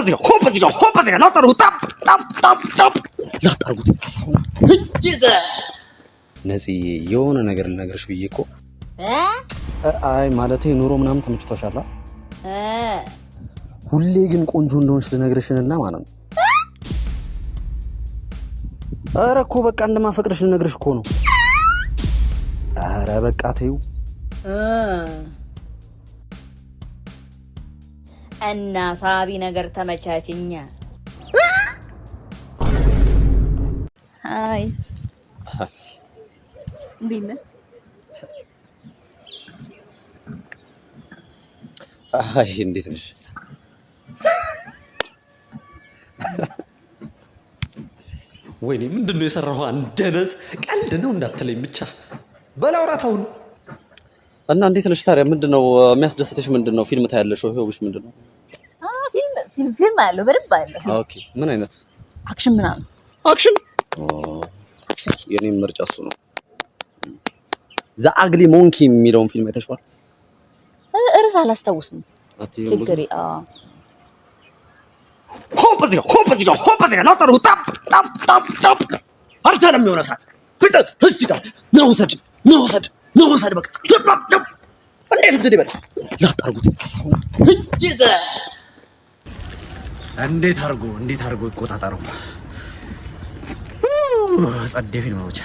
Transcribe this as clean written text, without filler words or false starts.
እዚህ ጋር ሆፕ እዚህ ጋር ሆፕ እዚህ ጋር ላጥ አድርጉት። ጣብ ጣብ ጣብ ጣብ ላጥ አድርጉት። ነፂ፣ የሆነ ነገር ልነግርሽ ብዬ እኮ። አይ፣ ማለቴ ኑሮ ምናምን ተመችቶሻል? ሁሌ ግን ቆንጆ እንደሆንሽ ልነግርሽንና ማለት ነው። ኧረ እኮ በቃ እንደማፈቅርሽ ልነግርሽ እኮ ነው። ኧረ በቃ ተይው። እና ሳቢ ነገር ተመቻችኛ። Hi፣ እንዴት ነህ? አይ፣ እንዴት ነሽ? ወይኔ፣ ምንድን ነው የሰራው? አንደነዝ ቀልድ ነው እንዳትለኝ ብቻ በላውራት አሁን። እና እንዴት ነሽ ታዲያ? ምንድን ነው የሚያስደስትሽ? ምንድን ነው? ፊልም ታያለሽ ወይ? Hobby ሽ ምንድን ነው? ፊልም ፊልም ፊልም አያለሁ፣ በደንብ አያለሁ። Okay፣ ምን አይነት? Action ምናምን። Action። የኔም ምርጫ እሱ ነው። The Ugly Monkey የሚለውን ፊልም አይተሽዋል? ርዕስ አላስታውስም። አትይም ብዙ? ችግር አዎ። ሆፕ እዚህ ጋር ሆፕ እዚህ ጋር ሆፕ እዚህ ጋር ላጥ አድርጉት። ጣብ ጣብ ጣብ ጣብ አልቻለም። የሆነ ሰዓት ፊት እዚህ ጋር ነው ውሰድ ነው ውሰድ ነው ውሰድ። በቃ እንዴት እንትን ይበል ላጥ አድርጉት። እንዴት አድርጎ ይቆጣጠረው? ጸዴ ፊልም ነው ብቻ።